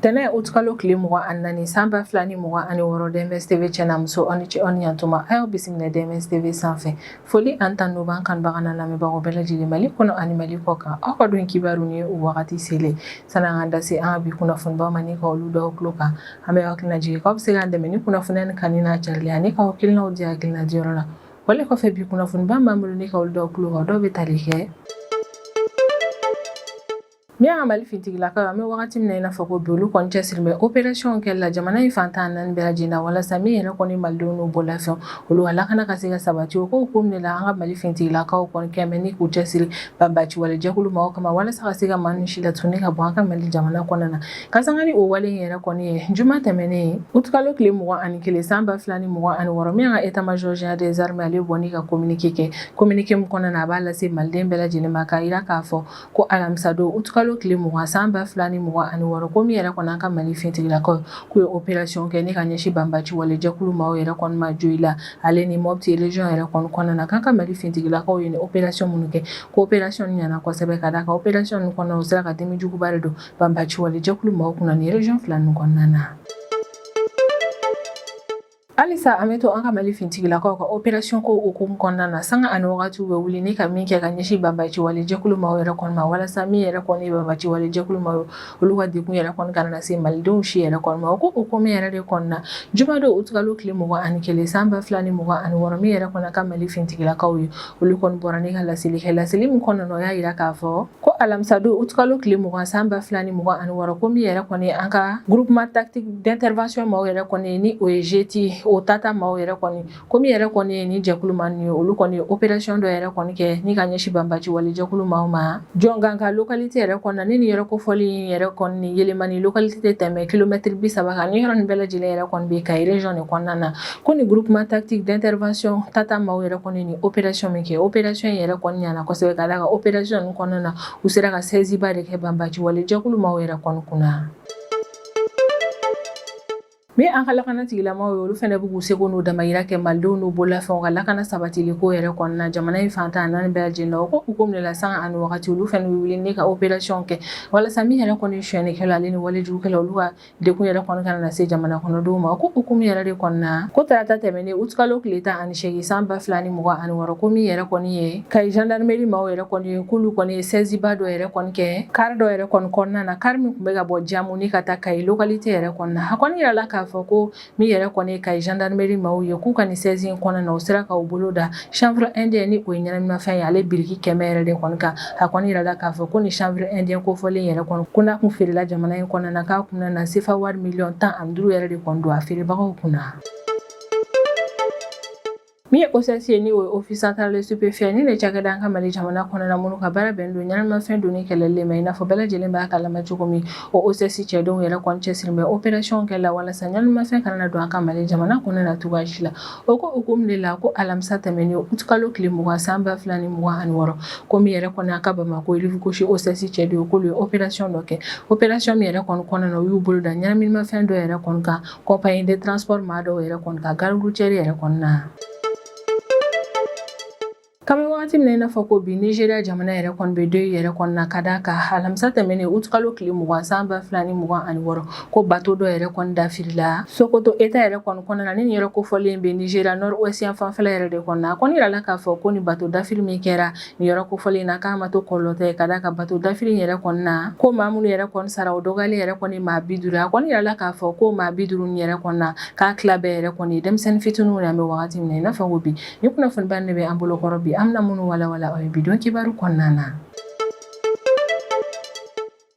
Tɛnɛ utikalo tile 24 san 2026, DMS TV cɛ n'a muso, aw ni ce, aw ni yantuma. A y'aw bisimila DMS TV sanfɛ. Foli ani tanu b'an kanubaga n'a lamɛnbagaw bɛɛ lajɛlen, Mali kɔnɔ ani Mali kɔ kan. Aw ka don kibaru ni o wagati selen. Sani an ka da se an ka bi kunnafonibaw ma ni ka olu da aw tulo kan, an bɛ hakilina jigin k'aw bɛ se k'an dɛmɛ ni kunnafoniya nin kanuni n'a carili ani k'aw hakilinaw di hakilina diyɔrɔ la. Wale kɔfɛ, bi kunnafoniba b'an bolo ni ka olu da aw tulo kan, dɔw bɛ tali kɛ min y'an ka Mali finitigilakaw, an bɛ wagati min na i n'a fɔ ko bi, olu kɔni cɛsiri bɛ opération kɛli la jamana in fan 14 bɛɛ lajɛlen na, walasa min yɛrɛ kɔni malidenw n'u bololafɛnw, olu ka lakana ka se ka sabati. O ko hukumu de la, an ka Mali finitigilakaw kɔni kɛn bɛ ni k'u cɛsiri banbaci wale jɛkulu maaw kama, walasa ka se ka maa ninnu si latunu ka bɔ an ka Mali jamana kɔnɔna na. Ka sanga ni o wale in yɛrɛ kɔni ye, juma tɛmɛnen utikalo tile 21 san 2026, min y'an ka état major général des armées, ale bɔ ni ka communiqué kɛ. Communiqué min kɔnɔna na, a b'a lase maliden bɛɛ lajɛlen ma k'a jira k'a fɔ ko alamisa don utikalo tile 20 san 2026, ko min yɛrɛ kɔni an ka Mali finitigilakaw k'u ye opération kɛ ni ka ɲɛsin banbaci wale jɛkulu maaw yɛrɛ kɔni ma Joyila ale ni Mopti région yɛrɛ kɔni kɔnɔna na, k'an ka Mali finitigilakaw ye ni opération minnu kɛ, ko opération ɲɛna kosɛbɛ, ka d'a kan opération ninnu kɔnɔna, u sera ka dimi juguba de don banbaci wale jɛkulu maaw kunna ni région fila ninnu kɔnɔna na. Halisa an bɛ to an ka Mali finitigilakaw ka opération ko hukumu kɔnɔna na. Sanga ani wagatiw bɛ wuli ni ka min kɛ ka ɲɛsin banbaci wale jɛkulu maaw yɛrɛ kɔni ma, walasa min yɛrɛ kɔni banbaci wale jɛkulu maaw, olu ka degun yɛrɛ kɔni kana na se malidenw si yɛrɛ kɔni ma. O ko hukumu yɛrɛ de kɔnɔna na, jumadon utikalo tile 21 san 2026, min yɛrɛ kɔni ka Mali finitigilakaw ye, olu kɔni bɔra ni ka laseli kɛ. Laseli min kɔnɔna na, o y'a jira k'a fɔ ko alamisadon utikalo tile 20 san 2026, ko min yɛrɛ kɔni an ka groupement tactique d'intervention maaw yɛrɛ kɔni, ni o ye GTI o tata maaw yɛrɛ kɔni, ko min yɛrɛ kɔni ye ni jɛkulu maa ninnu ye, olu kɔni ye opération dɔ yɛrɛ kɔni kɛ ni ka ɲɛsin banbaci wale jɛkulu maaw ma Jɔnganka localité yɛrɛ kɔnɔna. Ni nin yɔrɔ kofɔlen yɛrɛ kɔni ni Yelemani localité tɛ tɛmɛ kilomɛtiri 30 kan, ni yɔrɔ nin bɛɛ lajɛlen yɛrɛ kɔni bɛ Kayi région de kɔnɔna na. Ko ni groupement tactique d'intervention tata maaw yɛrɛ kɔni ni opération min kɛ, opération in yɛrɛ kɔni ɲɛna kosɛbɛ, ka d'a kan opération ninnu kɔnɔna na, u sera ka saisie ba de kɛ banbaci wale jɛkulu maaw yɛrɛ kɔni kunna. Min an ka lakana tigilamaw ye, olu fana bɛ k'u seko n'u damayira kɛ malidenw n'u bololafɛnw ka lakana sabatili ko yɛrɛ kɔnɔna jamana in fan 14 bɛɛ lajɛlen na. O ko hukumu de la, sanga ani wagati, olu fana bɛ wuli ni ka opération kɛ, walasa min yɛrɛ kɔni sonyɛnikɛla ale ni walejugukɛla, olu ka degun yɛrɛ kɔni kana na se jamana kɔnɔdenw ma. O ko hukumu yɛrɛ de kɔnɔna, ko tarata tɛmɛnen utikalo tile 18 san 2026, ko min yɛrɛ kɔni ye Kayi gendarmerie maaw yɛrɛ kɔni ye, k'olu kɔni ye saisie ba dɔ yɛrɛ kɔni kɛ car dɔ yɛrɛ kɔni kɔnɔna na, car min tun bɛ ka bɔ Jamu ni ka taa Kayi localité yɛrɛ kɔnɔna. A kɔni yirala k'a fɔ ko min yɛrɛ kɔni ye Kayi gendarmerie maaw ye, k'u ka nin saisie in kɔnɔna na, u sera k'u bolo da chanvre indien, ni o ye ɲɛnaminimafɛn ye, ale biriki 100 yɛrɛ de kɔni kan. A kɔni yirala k'a fɔ ko nin chanvre indien kofɔlen yɛrɛ kɔni, ko n'a kun feerela jamana in kɔnɔna na, k'a kun na sefa wari miliyɔn 15 yɛrɛ de kɔni don a feerebagaw kunna. Min ye OCS ye, ni o ye Office central de stupéfiant, ni de cakɛda an ka Mali jamana kɔnɔna minnu ka baara bɛnnen don ɲɛnaminimafɛn donni kɛlɛli ma, i n'a fɔ bɛɛ lajɛlen b'a kalama cogo min, o OCS cɛdenw yɛrɛ kɔni cɛsiri bɛ opération kɛ la walasa ɲɛnaminimafɛn kana na don an ka Mali jamana kɔnɔna na cogoya si la. O ko hukumu de la, ko alamisa tɛmɛnen utikalo tile 20 san 2026, ko min yɛrɛ kɔni an ka Bamakɔ rive gauche OCS cɛdenw, k'olu ye opération dɔ kɛ. Opération min yɛrɛ kɔni kɔnɔna na, u y'u bolo da ɲɛnaminimafɛn dɔ yɛrɛ kɔni kan compagnie de transport maa dɔw yɛrɛ kɔni kan gare routière yɛrɛ kɔnɔna. K'an bɛ wagati min na i n'a fɔ ko bi, Nizeriya jamana yɛrɛ kɔni bɛ deuil yɛrɛ kɔnɔna, ka d'a kan alamisa tɛmɛnen utikalo tile 20 san 2026, ko bateau dɔ yɛrɛ kɔni dafirila Sokoto État yɛrɛ kɔni kɔnɔna na. Ni nin yɔrɔ kofɔlen bɛ Nizeriya nord ouest yan fanfɛla yɛrɛ de kɔnɔna. A kɔni yirala k'a fɔ ko nin bateau dafiri min kɛra nin yɔrɔ kofɔlen na, k'a ma to kɔlɔlɔ tɛ, ka d'a kan bateau dafiri in yɛrɛ kɔni na, ko maa minnu yɛrɛ kɔni sara, o dɔgɔyalen yɛrɛ kɔni maa 50. A kɔni yirala k'a fɔ ko maa 50 nin yɛrɛ kɔni na, k'a tila bɛɛ yɛrɛ kɔni denmisɛnnin fitininw ye. An bɛ wagati min na i n'a fɔ ko bi, ni kunnafoniba de bɛ an bolo kɔrɔ bi, an bɛna minnu walawala aw ye bi don kibaru kɔnɔna na.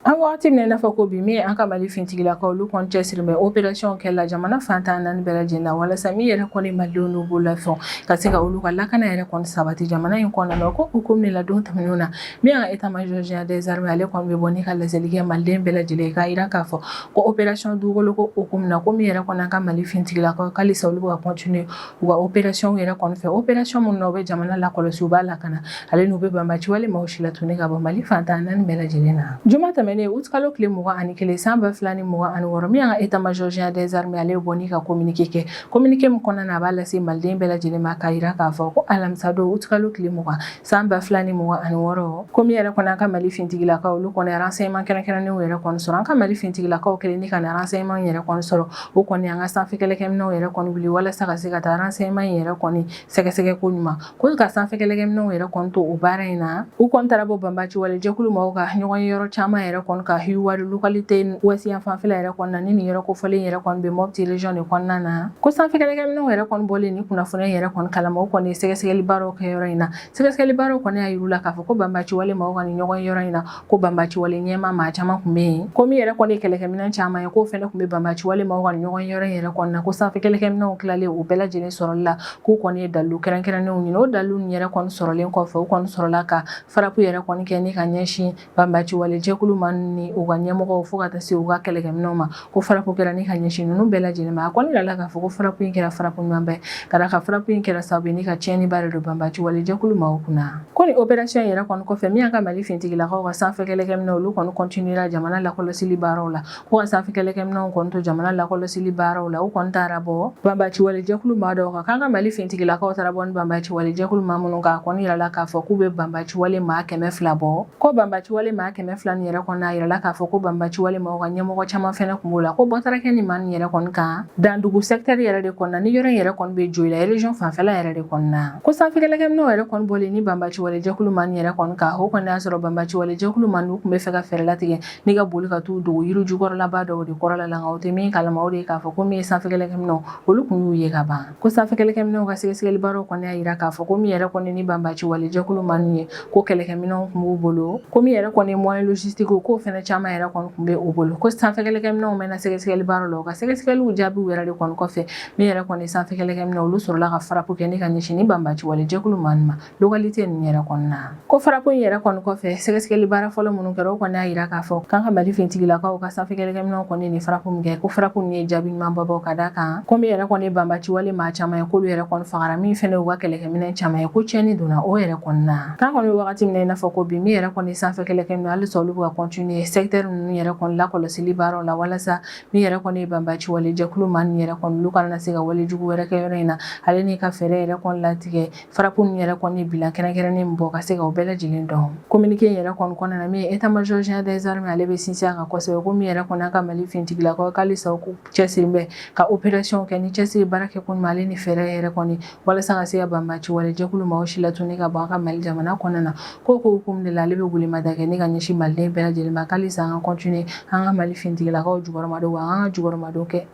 An wagati min na i n'a fɔ ko bi, min ye an ka Mali finitigilakaw, olu kɔni cɛsiri bɛ opération kɛ la jamana fan 14 bɛɛ lajɛlen na, walasa min yɛrɛ kɔni malidenw n'u bololafɛnw ka se ka olu ka lakana yɛrɛ kɔni sabati jamana in kɔnɔna na. O ko hukumu de la, don tɛmɛnenw na, min y'an ka état major général des armées, ale kɔni bɛ bɔ ni ka laseli kɛ maliden bɛɛ lajɛlen k'a jira k'a fɔ ko opération dugukolo ko hukumu na, ko min yɛrɛ kɔni an ka Mali finitigilakaw, k'alisa olu bɛ ka continuer u ka opération yɛrɛ kɔni fɛ, opération minnu na u bɛ jamana lakɔlɔsi, u b'a lakana, ale n'u bɛ banbaci wale maaw si latunu ka bɔ Mali fan 14 bɛɛ lajɛlen na. Juma tɛmɛnen tɛmɛnen, utikalo tile 21 san 2026, min y'an ka état major général des armées, ale bɔ ni ka communiqué kɛ. Communiqué min kɔnɔna na, a b'a lase maliden bɛɛ lajɛlen ma k'a jira k'a fɔ ko alamisa don, utikalo tile 20 san 2026, ko min yɛrɛ kɔni an ka Mali fintigilakaw, olu kɔni renseignement kɛrɛnkɛrɛnnenw yɛrɛ kɔni sɔrɔ. An ka Mali fintigilakaw kɛlen ni ka na renseignement yɛrɛ kɔni sɔrɔ, o kɔni an ka sanfɛ kɛlɛkɛminɛnw yɛrɛ kɔni wuli walasa ka se ka taa renseignement yɛrɛ kɔni sɛgɛsɛgɛ ko ɲuman. Ko ka sanfɛ kɛlɛkɛminɛnw yɛrɛ kɔni to o baara in na, u kɔni taara bɔ banbaci wale jɛkulu maaw ka ɲɔgɔn ye yɔrɔ caman yɛrɛ kɔni ka Hiwari localité ouest yan fanfɛla yɛrɛ kɔni na, ni nin yɔrɔ kofɔlen yɛrɛ kɔni bɛ Mopti région de kɔnɔna na. Ko sanfɛ kɛlɛkɛminɛnw yɛrɛ kɔni bɔlen ni kunnafoniya yɛrɛ kɔni kalama, u kɔni ye sɛgɛsɛgɛli baaraw kɛ yɔrɔ in na. Sɛgɛsɛgɛli baaraw kɔni y'a yir'u la k'a fɔ ko banbaci wale maaw ka nin ɲɔgɔn ye yɔrɔ in na, ko banbaci wale ɲɛmaa maa caman tun bɛ yen, ko min yɛrɛ kɔni ye kɛlɛkɛminɛn caman ye, k'o fɛnɛ tun bɛ banbaci wale maaw ka nin ɲɔgɔn ye yɔrɔ in yɛrɛ kɔni na. Ko sanfɛ kɛlɛkɛminɛnw tilalen o bɛɛ lajɛlen sɔrɔli la, k'u kɔni ye dalilu kɛrɛnkɛrɛnnenw ɲini. O dalilu nin yɛrɛ kɔni sɔrɔlen kɔfɛ, u kɔni sɔrɔla ka frappe yɛrɛ kɔni kɛ ni ka ɲɛsin banbaci wale jɛkulu ma ni u ka ɲɛmɔgɔw, fo ka taa se u ka kɛlɛkɛminɛnw ma. Ko frappe kɛra ni ka ɲɛsin ninnu bɛɛ lajɛlen ma. A kɔni yirala k'a fɔ ko frappe in kɛra frappe ɲumanba ye, ka d'a kan frappe in kɛra sababu ye ni ka tiɲɛniba de don banbaci wale jɛkulu maaw kunna. Ko nin opération yɛrɛ kɔni kɔfɛ, min y'an ka Mali fintigilakaw ka sanfɛ kɛlɛkɛminɛnw, olu kɔni continuera jamana lakɔlɔsili baaraw la. Ko ka sanfɛ kɛlɛkɛminɛnw kɔni to jamana lakɔlɔsili baaraw la, u kɔni taara bɔ banbaci wale jɛkulu maa dɔw kan. K'an ka Mali fintigilakaw taara bɔ ni banbaci wale jɛkulu maa minnu kan, a kɔni yirala k'a fɔ k'u bɛ banbaci wale maa 200 bɔ. Ko banbaci wale maa 200 nin yɛrɛ kɔni, a yirala k'a fɔ ko banbaci wale maaw ka ɲɛmɔgɔ caman fɛnɛ tun b'o la. Ko bɔ taara kɛ ni maa nin yɛrɛ kɔni kan Dandugu secteur yɛrɛ de kɔnɔna, ni yɔrɔ in yɛrɛ kɔni bɛ Joyila région fanfɛla yɛrɛ de kɔnɔna. Ko sanfɛ kɛlɛkɛminɛnw yɛrɛ kɔni bɔlen ni banbaci wale jɛkulu maa nin yɛrɛ kɔni kan, o kɔni y'a sɔrɔ banbaci wale jɛkulu maa ninnu tun bɛ fɛ ka fɛɛrɛ latigɛ ni ka boli ka t'u dogo yiri jukɔrɔlaba dɔw de kɔrɔla la, nka o tɛ min kalama, o de ye k'a fɔ ko min ye sanfɛ kɛlɛkɛminɛnw, olu tun y'u ye ka ban. Ko sanfɛ kɛlɛkɛminɛnw ka sɛgɛsɛgɛli baaraw kɔni y'a jira k'a fɔ ko min yɛrɛ kɔni ni banbaci wale jɛkulu maa ninnu ye, ko kɛlɛkɛminɛnw tun b'u bolo, ko min yɛrɛ kɔni ye moyen logistique, k'o fɛnɛ caman yɛrɛ kɔni tun bɛ u bolo. Ko sanfɛ kɛlɛkɛminɛnw mɛnna sɛgɛsɛgɛli baaraw la, u ka sɛgɛsɛgɛliw jaabiw yɛrɛ de kɔni kɔfɛ, min yɛrɛ kɔni sanfɛ kɛlɛkɛminɛnw, olu sɔrɔla ka frappe kɛ ni ka ɲɛsin ni banbaci wale jɛkulu maa ninnu ma localité ninnu yɛrɛ kɔnɔna. Ko frappe in yɛrɛ kɔni kɔfɛ, sɛgɛsɛgɛli baara fɔlɔ minnu kɛra, o kɔni y'a jira k'a fɔ k'an ka Mali fintigilakaw ka sanfɛ kɛlɛkɛminɛnw kɔni ni frappe min kɛ, ko frappe ninnu ye jaabi ɲumanba bɔ, ka d'a kan ko min yɛrɛ kɔni banbaci wale maa caman ye, k'olu yɛrɛ kɔni fagara, min fɛnɛ y'u ka kɛlɛkɛminɛn caman ye, ko tiɲɛni donna o yɛrɛ kɔnɔna. K'an kɔni bɛ wagati min na i n'a fɔ ko bi, min yɛrɛ kɔni sanfɛ kɛlɛkɛminɛn, halisa olu bɛ ka continuer secteur ninnu yɛrɛ kɔni lakɔlɔsili baaraw la, walasa min yɛrɛ kɔni ye banbaci wale jɛkulu maa ninnu yɛrɛ kɔni, olu kana na se ka wale jugu wɛrɛ kɛ yɔrɔ in na, ale ni ka fɛɛrɛ yɛrɛ kɔni latigɛ frappe ninnu yɛrɛ kɔni bilan kɛrɛnkɛrɛnnen min bɔ ka se ka o bɛɛ lajɛlen dɔn. Communiqué in yɛrɛ kɔni kɔnɔna na, min ye état major général des armées, ale bɛ sinsin a kan kosɛbɛ ko min yɛrɛ kɔni an ka Mali fintigilakaw, k'halisa u cɛsiri bɛ ka opération kɛ ni cɛsiri baara kɛ ko ɲuman, ale ni fɛɛrɛ yɛrɛ kɔni, walasa ka se ka banbaci wale jɛkulu maaw si latunu ka bɔ an ka Mali jamana kɔnɔna na. Ko hukumu de la, ale bɛ welemada kɛ ni ka ɲɛsin maliden bɛɛ lajɛlen ma, k'halisa an ka continuer an ka Mali fintigilakaw jukɔrɔmadon, wa an ka jukɔrɔmadon kɛ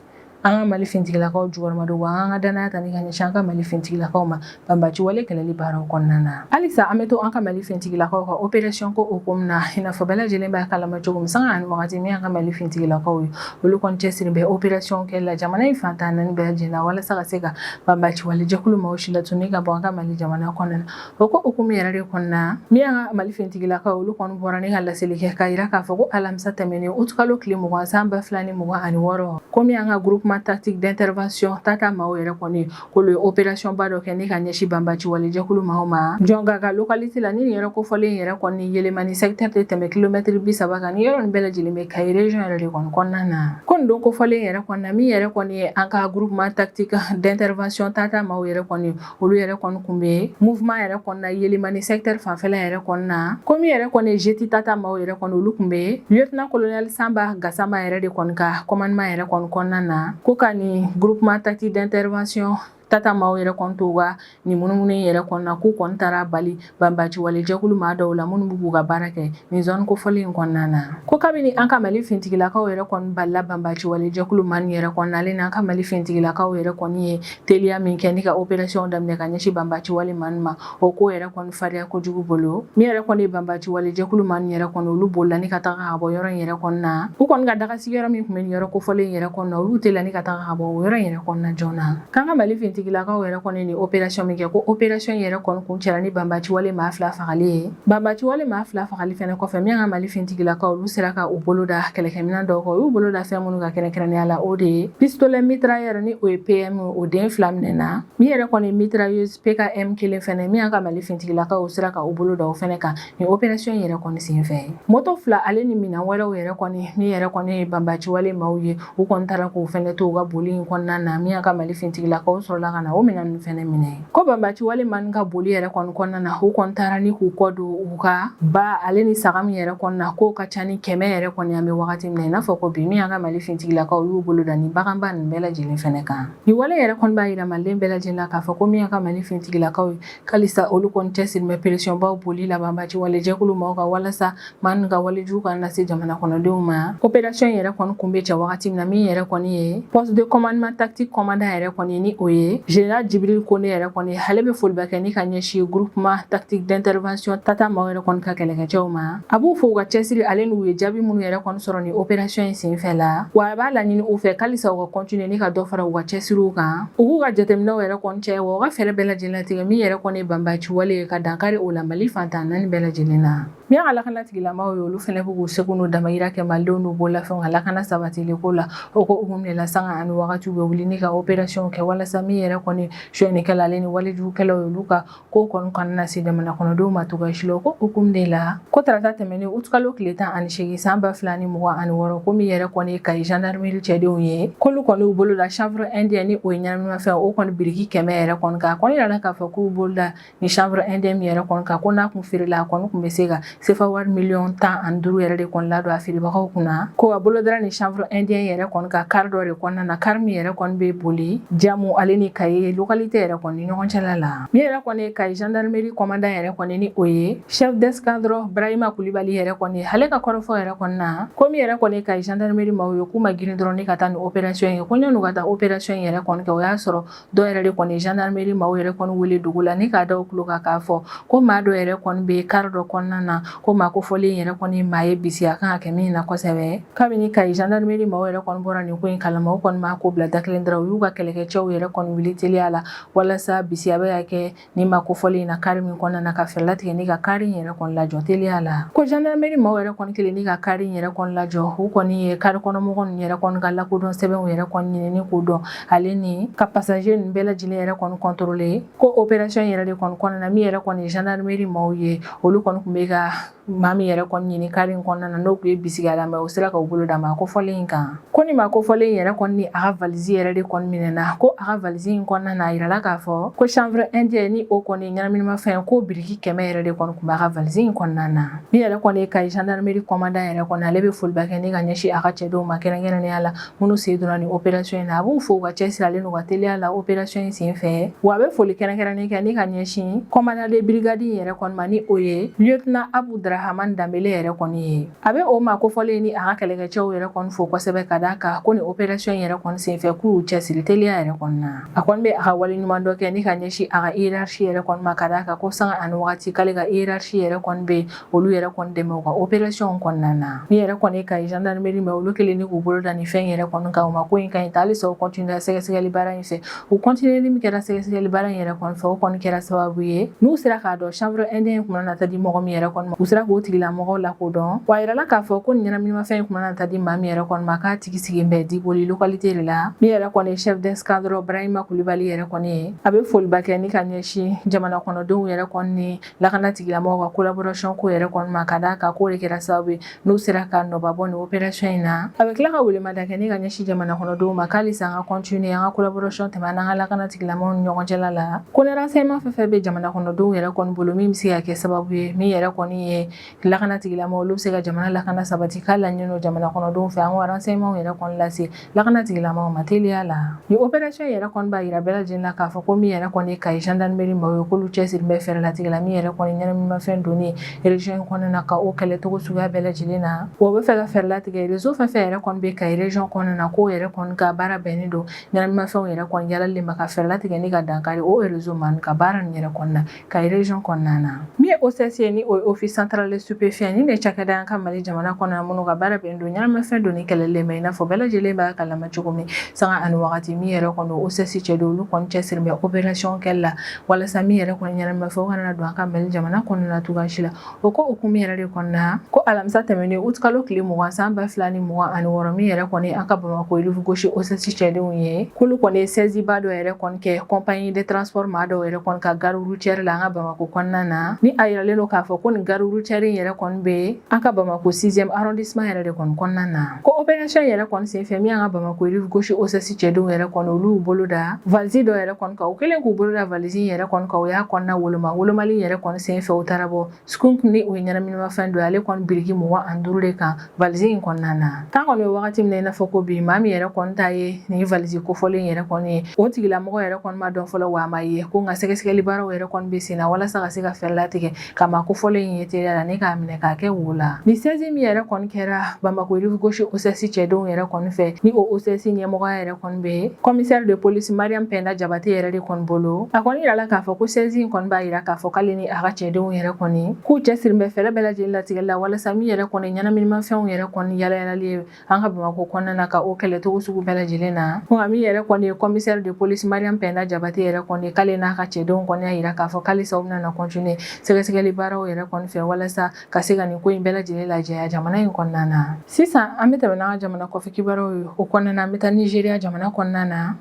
an ka Mali fintigilakaw jukɔrɔmadon, wa an ka danaya ta ni ka ɲɛsin an ka Mali fintigilakaw ma banbaci wale kɛlɛli baaraw kɔnɔna na. Halisa an bɛ to an ka Mali fintigilakaw ka opération ko hukumu na. I n'a fɔ bɛɛ lajɛlen b'a kalama cogo min, sanga ani wagati, min y'an ka Mali fintigilakaw ye, olu kɔni cɛsiri bɛ opération kɛli la jamana in fan 14 bɛɛ lajɛlen na, walasa ka se ka banbaci wale jɛkulu maaw si latunu ka bɔ an ka Mali jamana kɔnɔna na. O ko hukumu yɛrɛ de kɔnɔna, min y'an ka Mali fintigilakaw, olu kɔni bɔra ni ka laseli kɛ k'a jira k'a fɔ ko alamisa tɛmɛnen, utikalo tile 20 san 2026, ko min y'an ka groupement tactique d'intervention Tata maaw yɛrɛ kɔni, k'olu ye opération ba dɔ kɛ ni ka ɲɛsin banbaci wale jɛkulu maaw ma Jɔngaga localité la, ni nin yɔrɔ kofɔlen yɛrɛ kɔni Yelemani secteur tɛ tɛmɛ kilomɛtiri 30 kan, ni yɔrɔ nin bɛɛ lajɛlen bɛ Kayi région yɛrɛ de kɔni kɔnɔna na. Ko nin don kofɔlen yɛrɛ kɔnɔna, min yɛrɛ kɔni ye an ka groupement tactique d'intervention Tata maaw yɛrɛ kɔni, olu yɛrɛ kɔni tun bɛ mouvement yɛrɛ kɔnɔna Yelemani secteur fanfɛla yɛrɛ kɔnɔna. Ko min yɛrɛ kɔni ye GTI Tata maaw yɛrɛ kɔni, olu tun bɛ lieutenant colonel Sanba Gasama yɛrɛ de kɔni ka commandement yɛrɛ kɔni kɔnɔna na. Ko ka nin groupement tactique d'intervention Tata maaw yɛrɛ kɔni to ka nin munumunu yɛrɛ kɔnɔna, k'u kɔni taara bali banbaci wale jɛkulu maa dɔw la minnu b'u ka baara kɛ nin zone kofɔlen in kɔnɔna na. Ko kabini an ka Mali fintigilakaw yɛrɛ kɔni balila banbaci wale jɛkulu maa nin yɛrɛ kɔnɔna, ale n'an ka Mali fintigilakaw yɛrɛ kɔni ye teliya min kɛ ni ka opération daminɛ ka ɲɛsin banbaci wale maa nin ma, o ko yɛrɛ kɔni fariya kojugu bolo. Min yɛrɛ kɔni ye banbaci wale jɛkulu maa nin yɛrɛ kɔni, olu bolila ni ka taga ka bɔ yɔrɔ in yɛrɛ kɔnɔna na. U kɔni ka daga sigiyɔrɔ min tun bɛ nin yɔrɔ kofɔlen in yɛrɛ kɔnɔna, olu teliya ni ka taga ka bɔ o yɔrɔ in yɛrɛ kɔnɔna joona. K'an ka Mali fintigilakaw finitigilakaw yɛrɛ kɔni ni opération min kɛ, ko opération yɛrɛ kɔni kuncɛra ni banbaciwale maa 2 fagali ye. Banbaciwale maa 2 fagali fɛnɛ kɔfɛ, min ka Mali finitigilakaw, olu sera ka u bolo da kɛlɛkɛminɛn dɔw kan. U y'u bolo da fɛn minnu kan kɛrɛnkɛrɛnnenya la, o de ye pistolet mitrailleur ni o ye PM, o den 2 minɛna. Min yɛrɛ kɔni mitrailleuse PKM kelen fɛnɛ, min y'an ka Mali finitigilakaw sera ka u bolo da o fɛnɛ kan ni opération yɛrɛ kɔni senfɛ. Moto 2 ale ni minɛn wɛrɛw yɛrɛ kɔni, min yɛrɛ kɔni ye banbaciwale maaw ye, u kɔni taara k'o fɛnɛ to u ka boli in kɔnɔna na. Min y'an ka Mali finitigilakaw sɔrɔla ka na o minɛn ninnu fɛnɛ minɛ. Ko banbaciwale maa ka boli yɛrɛ kɔni kɔnɔna na, u kɔni taara ni k'u kɔ don u ka ba ale ni saga min yɛrɛ kɔni na, k'o ka ca ni 100 yɛrɛ kɔni. An bɛ wagati min na i n'a fɔ ko bi, min y'an ka Mali finitigilakaw y'u bolo da ni baganba ninnu bɛɛ lajɛlen fɛnɛ kan. Nin wale yɛrɛ kɔni b'a yira Maliden bɛɛ lajɛlen la k'a fɔ ko min y'an ka Mali finitigilakaw ye, halisa olu kɔni cɛsiri bɛ pression baw boli la banbaci wale jɛkulu maaw kan, walasa maa ninnu ka walejugu kana lase jamana kɔnɔdenw ma. Opération yɛrɛ kɔni kun bɛ cɛ wagati min na, min yɛrɛ kɔni ye poste de commandement tactique commandant yɛrɛ kɔni, ni o ye général Jibril Kone yɛrɛ kɔni, ale bɛ foliba kɛ ni ka ɲɛsin groupement tactique d'intervention Tata maaw yɛrɛ kɔni ka kɛlɛkɛcɛw ma. A b'u fo u ka cɛsiri ale n'u ye jaabi minnu yɛrɛ kɔni sɔrɔ ni opération in senfɛ la. Wa a b'a laɲini u fɛ halisa u ka continuer ni ka dɔ fara u ka cɛsiriw kan, u k'u ka jateminɛw yɛrɛ kɔni cɛ, wa u ka fɛɛrɛ bɛɛ lajɛlen latigɛ min yɛrɛ kɔni ye banbaci wale ye, ka dankari o la Mali fantan naani bɛɛ lajɛlen na. Min y'an ka lakana tigilamaw ye, olu fɛnɛ bɛ k'u seko n'u damayira kɛ Malidenw n'u bololafɛnw ka lakana sabatili ko la. O ko hukumu de la, sanga ani wagatiw bɛ wuli ni ka opération kɛ, walasa min yɛrɛ kɔni sonyɛnikɛla ale ni walejugukɛlaw ye, olu ka ko kɔni kana na se jamana kɔnɔdenw ma cogoya si la. O ko hukumu de la, ko tarata tɛmɛnen, utukalo tile 18 san 2026, ko min yɛrɛ kɔni ye Kayi gendarmerie cɛdenw ye, k'olu kɔni y'u bolo da chanvre indien ni o ye ɲɛnaminimafɛn, o kɔni biriki 100 yɛrɛ kɔni kan. A kɔni yirala k'a fɔ k'u bolo da ni chanvre indien min yɛrɛ kɔni kan, ko n'a kun feerela, a kɔni kun bɛ se ka sefa wari miliyɔn 15 yɛrɛ de kɔni ladon a feerebagaw kunna. Ko a bolo dara ni chanvre indien yɛrɛ kɔni kan car dɔ de kɔnɔna na, car min yɛrɛ kɔni bɛ boli Jamu ale ni Kayi localité yɛrɛ kɔni ɲɔgɔn cɛla la. Min yɛrɛ kɔni ye Kayi gendarmerie commandant yɛrɛ kɔni, ni o ye chef d'escadron Brahima Kulibali yɛrɛ kɔni, ale ka kɔrɔfɔ yɛrɛ kɔni na, ko min yɛrɛ kɔni ye Kayi gendarmerie maaw ye, k'u ma girin dɔrɔn ni ka taa ni opération ye. Ko yan'u ka taa opération yɛrɛ kɔni kɛ, o y'a sɔrɔ dɔw yɛrɛ de kɔni gendarmerie maaw yɛrɛ kɔni wele dugu la ni k'a da u tulo kan k'a fɔ ko maa dɔ yɛrɛ kɔni bɛ car dɔ kɔnɔna na, ko maa kofɔlen yɛrɛ kɔni maa ye bisi a kan ka kɛ min na kosɛbɛ. Kabini Kayi gendarmerie maaw yɛrɛ kɔni bɔra nin ko in kalama, u kɔni m'a ko bila da kelen dɔrɔn, u y'u ka kɛlɛkɛcɛw yɛrɛ kɔni wuli teliya la, walasa bisiya bɛ ka kɛ ni maa kofɔlen in na car min kɔnɔna na, ka fɛɛrɛ latigɛ ni ka car in yɛrɛ kɔni lajɔ teliya la. Ko gendarmerie maaw yɛrɛ kɔni kelen ni ka car in yɛrɛ kɔni lajɔ, u kɔni ye car kɔnɔmɔgɔ ninnu yɛrɛ kɔni ka lakodɔn sɛbɛnw yɛrɛ kɔni ɲini ni k'o dɔn, ale ni ka passager ninnu bɛɛ lajɛlen yɛrɛ kɔni contrôler. Ko opération yɛrɛ de kɔni kɔnɔna na, min yɛrɛ kɔni gendarmerie maaw ye, olu kɔni tun bɛ ka maa min yɛrɛ kɔni ɲini car in kɔnɔna na, n'o tun ye bisigiya la, o sera ka u bolo da maa kofɔlen in kan. Ko ni maa kofɔlen in yɛrɛ kɔni ni a ka valise yɛrɛ de kɔni minɛna, ko a ka valise in kɔnɔna na, a yirala k'a fɔ ko chanvre indien ni o kɔni ɲɛnaminimafɛn, ko biriki 100 yɛrɛ de kɔni tun b'a ka valise in kɔnɔna na. Min yɛrɛ kɔni ye Kayi gendarmerie commandant yɛrɛ kɔni, ale bɛ foliba kɛ ni ka ɲɛsin a ka cɛdenw ma, kɛrɛnkɛrɛnnenya la minnu sen donna ni opération in na. A b'u fo u ka cɛsiri ale n'u ka teliya la opération in sen fɛ. Wa a bɛ foli kɛrɛnkɛrɛnnen kɛ ni ka ɲɛsin commandant de brigade in yɛrɛ kɔni ma, ni o ye lieutenant Abu Drahamane Danbele yɛrɛ kɔni ye. A bɛ o maa kofɔlen ni a ka kɛlɛkɛcɛw yɛrɛ kɔni fo kosɛbɛ, ka d'a kan ko ni opération in yɛrɛ kɔni senfɛ, k'u y'u cɛsiri teliya yɛrɛ kɔni na. A kɔni bɛ a ka wale ɲuman dɔ kɛ ni ka ɲɛsin a ka hiérarchie yɛrɛ kɔni ma, ka d'a kan ko sanga ani wagati k'ale ka hiérarchie yɛrɛ kɔni bɛ olu yɛrɛ kɔni dɛmɛ u ka opération kɔnɔna na. Min yɛrɛ kɔni Kayi gendarmerie ma, olu kɛlen ni k'u bolo da nin fɛn yɛrɛ kɔni kan, u ma ko in ka ɲi ta, halisa u continuer sɛgɛsɛgɛli baara in fɛ. U continuer min kɛra sɛgɛsɛgɛli baara in yɛrɛ kɔni fɛ, o kɔni kɛra sababu ye n'u sera k'a dɔn chanvre indien kun na taa di mɔgɔ min yɛrɛ kɔni ma, u sera k'o tigilamɔgɔw lakodɔn. Wa a yirala k'a fɔ ko nin ɲɛnaminimafɛn in kun na taa di maa min yɛrɛ kɔni ma, k'a tigi sigilen bɛ Diboli localité de la. Min yɛrɛ kɔni chef d'escadron Brahima Kulibali yɛrɛ kɔni ye, a bɛ foliba kɛ ni ka ɲɛsin jamana kɔnɔdenw yɛrɛ kɔni ni lakana tigilamɔgɔw ka collaboration ko yɛrɛ kɔni ma, ka d'a kan k'o de kɛra sababu ye n'u sera ka nɔba bɔ nin opération in na. A bɛ tila ka welemada kɛ ni ka ɲɛsin jamana kɔnɔdenw ma k'alisa an ka continuer an ka collaboration tɛmɛ an ka lakana tigilamɔgɔw ni ɲɔgɔn cɛla la, ko ni renseignement fɛn fɛn bɛ jamana kɔnɔdenw yɛrɛ kɔni bolo min bɛ se ka kɛ sababu ye min yɛrɛ kɔni ye lakana tigilamɔgɔw olu bɛ se ka jamana lakana sabati, k'a laɲini don jamana kɔnɔdenw fɛ an ka renseignement yɛrɛ kɔni lase lakana tigilamɔgɔw ma teliya la. Ni opération yɛrɛ kɔni b'a yira bɛɛ lajɛlen na k'a fɔ ko min yɛrɛ kɔni ye Kayi gendarmerie maaw ye, k'olu cɛsiri bɛ fɛɛrɛ latigɛ la min yɛrɛ kɔni ɲɛnaminimafɛn donni région in kɔnɔna na, ka o kɛlɛ cogo suguya bɛɛ lajɛlen na. Wa u bɛ fɛ ka fɛɛrɛ latigɛ réseau fɛn fɛn yɛrɛ kɔni bɛ Kayi région kɔnɔna na, k'o yɛrɛ kɔni ka baara bɛnnen don ɲɛnaminimafɛnw yɛrɛ kɔni yalali ma, ka fɛɛrɛ latigɛ ni ka dankari o réseau ma ka baara nin yɛrɛ kɔnɔna na Kayi région kɔnɔna na. Min ye OCS ye, ni o ye office centrale des stupéfiants, ni de cakɛda an ka Mali jamana kɔnɔ minnu ka baara bɛn don ɲɛnamafɛn donni kɛlɛlen ma, i n'a fɔ bɛɛ lajɛlen b'a kalama cogo min, sanga ani wagati min yɛrɛ kɔni OCS cɛdenw, olu kɔni cɛsiri bɛ opération kɛli la walasa min yɛrɛ kɔni ɲɛnamafɛn kana don an ka Mali jamana kɔnɔna cogoya si la. O ko hukumu yɛrɛ de kɔnɔna, ko alamisa tɛmɛnen utikalo tile 20 san 2026, min yɛrɛ kɔni an ka Bamakɔ rive gauche OCS cɛdenw ye, k'olu kɔni ye saisie ba dɔ yɛrɛ kɔni kɛ compagnie de transport maa dɔw yɛrɛ kɔni ka gare routière la an ka Bamakɔ kɔnɔna na. Ni a yiralen don k'a fɔ ko nin gare routière in yɛrɛ kɔni bɛ an ka Bamakɔ 6e arrondissement yɛrɛ de kɔni kɔnɔna na. Ko opération yɛrɛ kɔni senfɛ, min y'an ka Bamakɔ rive gauche OCS cɛdenw yɛrɛ kɔni, olu y'u bolo da valise dɔ yɛrɛ kɔni kan. U kɛlen k'u bolo da valise in yɛrɛ kɔni kan, u y'a kɔnɔna woloma. Wolomali yɛrɛ kɔni senfɛ, u taara bɔ skunk, ni o ye ɲɛnaminimafɛn dɔ ye, ale kɔni biriki 25 de kan valise in kɔnɔna na. K'an kɔni bɛ wagati min na i n'a fɔ ko bi, maa min yɛrɛ kɔni ta ye nin valise kofɔlen yɛrɛ kɔni ye, o tigilamɔgɔ yɛrɛ kɔni ma dɔn fɔlɔ, wa a ma ye ko. Nka sɛgɛsɛgɛli baaraw yɛrɛ kɔni bɛ sen na walasa ka se ka fɛɛrɛ latigɛ ka maa kofɔlen in ye teliya la ni k'a minɛ k'a kɛ wo la. Ni saisie min yɛrɛ kɔni kɛra Bamakɔ rive gauche OCS cɛdenw yɛrɛ kɔni fɛ, ni o OCS ɲɛmɔgɔya yɛrɛ kɔni bɛ commissaire de police Mariam Penda Jabate yɛrɛ de kɔni bolo, a kɔni yirala k'a fɔ ko saisie in kɔni b'a yira k'a fɔ k'ale ni a ka cɛdenw yɛrɛ kɔni k'u cɛsiri bɛ fɛɛrɛ bɛɛ lajɛlen latigɛli la walasa min yɛrɛ kɔni ɲɛnaminimafɛnw yɛrɛ kɔni yalayalali ye an ka Bamakɔ kɔnɔna na, ka o kɛlɛcogo sugu bɛɛ lajɛlen na. Nka min yɛrɛ kɔni ye commissaire de police Mariam Penda Jabate yɛrɛ kɔni, k'ale n'a ka cɛdenw kɔni y'a yira k'a fɔ k'alisa u bɛna na continuer sɛgɛsɛgɛli baaraw yɛrɛ kɔni fɛ walasa ka se ka nin ko in bɛɛ lajɛlen lajɛya jamana in kɔnɔna na. Sisan an bɛ tɛmɛ n'an ka jamana kɔfɛ kibaruyaw ye. O kɔnɔna na, an bɛ taa Nizeriya jamana kɔnɔna na.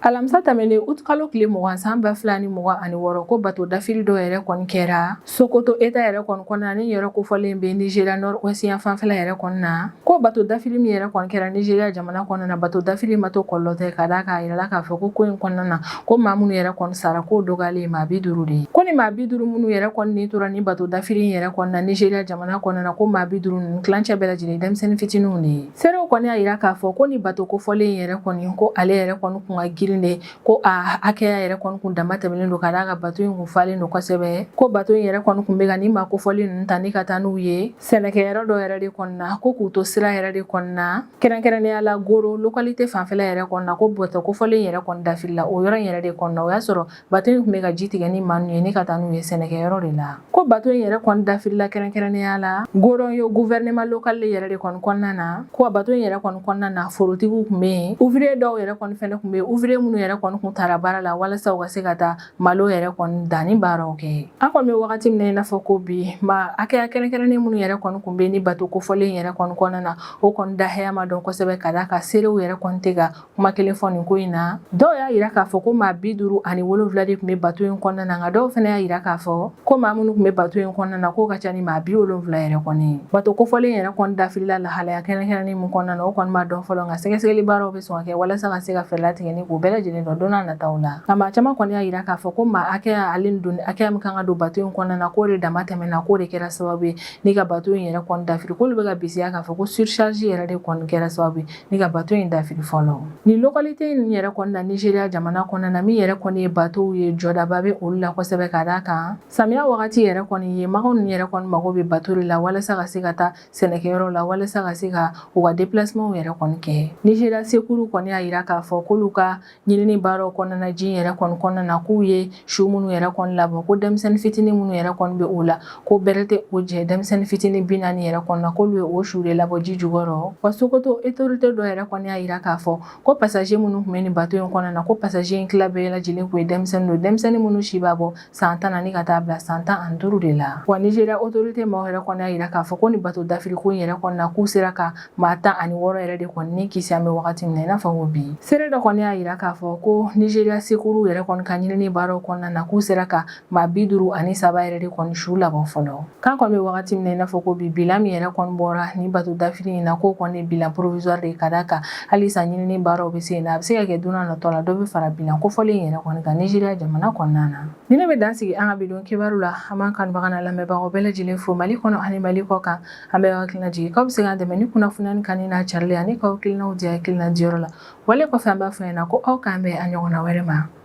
Alamisa tɛmɛnen utikalo tile 20 san 2026, ko bato dafiri dɔ yɛrɛ kɔni kɛra Sokoto État yɛrɛ kɔni kɔnɔna, ni yɛrɛ kofɔlen bɛ Nizeriya nord ouest yan fanfɛla yɛrɛ kɔni na. Ko bato dafiri min yɛrɛ kɔni kɛra Nizeriya jamana kɔnɔna na, bato dafiri ma to kɔlɔlɔ tɛ, ka d'a kan a yirala k'a fɔ ko ko in kɔnɔna na, ko maa minnu yɛrɛ kɔni sara, k'o dɔgɔyalen maa 50 de ye. Ko ni maa 50 minnu yɛrɛ kɔni ni tora ni bato dafiri in yɛrɛ kɔni na Nizeriya jamana kɔnɔna na, ko maa 50 ninnu tilancɛ bɛɛ lajɛlen denmisɛnnin fitininw de ye. Seerew kɔni y'a yira k'a fɔ ko ni bato kofɔlen yɛrɛ kɔni, ko ale yɛrɛ kɔni kun ka girin de, ko a hakɛya yɛrɛ kɔni kun dama tɛmɛnen don, ka d'a kan bato in kun falen don kosɛbɛ. Ko bato in yɛrɛ kɔni kun bɛ ka ni maa kofɔlen ninnu ta ni ka taa n'u ye sɛnɛkɛyɔrɔ dɔ yɛrɛ de kɔni na, ko k'u to sira yɛrɛ de kɔni na, kɛrɛnkɛrɛnnenya la Goro localité fanfɛla yɛrɛ kɔni na. Ko bato kofɔlen yɛrɛ kɔni dafirila o yɔrɔ in yɛrɛ de kɔni na. O y'a sɔrɔ bato in tun bɛ ka ji tigɛ ni maa ninnu ye ni ka taa n'u ye sɛnɛkɛyɔrɔ de la. Ko bato in yɛrɛ kɔni dafirila kɛrɛnkɛrɛnnenya la Goronyo gouvernement local yɛrɛ de kɔni kɔnɔna na. Ko bato in yɛrɛ kɔni kɔnɔna na, forotigiw tun bɛ yen, ouvrier dɔw yɛrɛ kɔni fɛnɛ tun bɛ yen, ouvrier minnu yɛrɛ kɔni kun taara baara la walasa u ka se ka taa malo yɛrɛ kɔni danni baaraw kɛ. An kɔni bɛ wagati min na i n'a fɔ ko bi, maa hakɛya kɛrɛnkɛrɛnnen minnu yɛrɛ kɔni kun bɛ ni bato kofɔlen yɛrɛ kɔni kɔnɔna na, o kɔni dahɛya ma dɔn kosɛbɛ, ka d'a kan seerew yɛrɛ kɔni tɛ ka kuma kelen fɔ nin ko in na. Dɔw y'a yira k'a fɔ ko maa 57 de tun bɛ bato in kɔnɔna na, nka dɔw fana y'a yira k'a fɔ ko maa minnu tun bɛ bato in kɔnɔna na, k'o ka ca ni maa 70 yɛrɛ kɔni. Bato kofɔlen yɛrɛ kɔni dafirila lahalaya kɛrɛnkɛrɛnnen min kɔnɔna na, o kɔni ma dɔn fɔlɔ, nka sɛgɛsɛgɛli baaraw bɛ sɔn ka kɛ walasa ka se ka fɛɛrɛ latigɛ ni k'o bɛɛ lajɛlen dɔn don n'a nataw la. Nka maa caman kɔni y'a yira k'a fɔ ko maa hakɛya ale ni doni hakɛya min kan ka don bato in kɔnɔna na, k'o de dama tɛmɛna, k'o de kɛra sababu ye ni ka bato in yɛrɛ kɔni dafiri. K'olu bɛ ka bisiya k'a fɔ ko surcharge yɛrɛ de kɔni kɛra sababu ye ni ka bato in dafiri fɔlɔ. Nin localité in yɛrɛ kɔni na Nizeriya jamana kɔnɔna na, min yɛrɛ kɔni ye batow ye, jɔdaba bɛ olu la kosɛbɛ, ka d'a kan samiya wagati yɛrɛ kɔni ye, mago ninnu yɛrɛ kɔni mago bɛ bato de la walasa ka se ka taa sɛnɛkɛyɔrɔ la, walasa ka se ka u ka déplacement yɛrɛ kɔni kɛ. Nizeriya secours kɔni y'a yira k'a fɔ k'olu ka ɲinini baaraw kɔnɔna ji yɛrɛ kɔni kɔnɔna na, k'u ye su minnu yɛrɛ kɔni labɔ, ko denmisɛnnin fitinin minnu yɛrɛ kɔni bɛ o la, ko bɛrɛ tɛ o jɛ denmisɛnnin fitinin 40 yɛrɛ kɔni na, k'olu ye o su de labɔ ji jukɔrɔ. Wa Sokoto autorité dɔ yɛrɛ kɔni y'a yira k'a fɔ ko passager minnu tun bɛ nin bato in kɔnɔna na, ko passager in tila bɛɛ lajɛlen tun ye denmisɛnnin don, denmisɛnnin minnu si b'a bɔ san 14 ka taa bila san 15 de la. Wa Nizeriya autorité maaw yɛrɛ kɔni y'a yira k'a fɔ ko nin bato dafiri ko in yɛrɛ kɔni na, k'u sera ka maa 16 yɛrɛ de kɔni ni kisi an bɛ wagati min na i n'a fɔ ko bi. Seere dɔ kɔni y'a yira k'a fɔ ko Nizeriya secours yɛrɛ kɔni ka ɲinini baaraw kɔnɔna na, k'u sera ka maa 53 yɛrɛ de kɔni su labɔ fɔlɔ. K'an kɔni bɛ wagati min na i n'a fɔ ko bi, bilan min yɛrɛ kɔni bɔra nin bato dafiri in na, k'o kɔni bilan provisoire de, ka d'a kan halisa ɲinini baaraw bɛ sen na. A bɛ se ka kɛ don n'a nataw la, dɔ bɛ fara bilan kofɔlen in yɛrɛ kɔni kan Nizeriya jamana kɔnɔna na. Ni ne bɛ dan sigi an ka bi don kibaru la. An b'an kanubaga n'a lamɛnbagaw bɛɛ lajɛlen fo Mali kɔnɔ ani Mali kɔ kan. An bɛ hakilina jigin k'aw bɛ se k'an dɛmɛ ni kunnafoniya kanuni n'a carili ani k'aw hakilinaw di hakilina diyɔrɔ la. Wale kɔfɛ, an b'a fɔ ɲɛna ko aw k'an bɛn a ɲɔgɔnna wɛrɛ ma.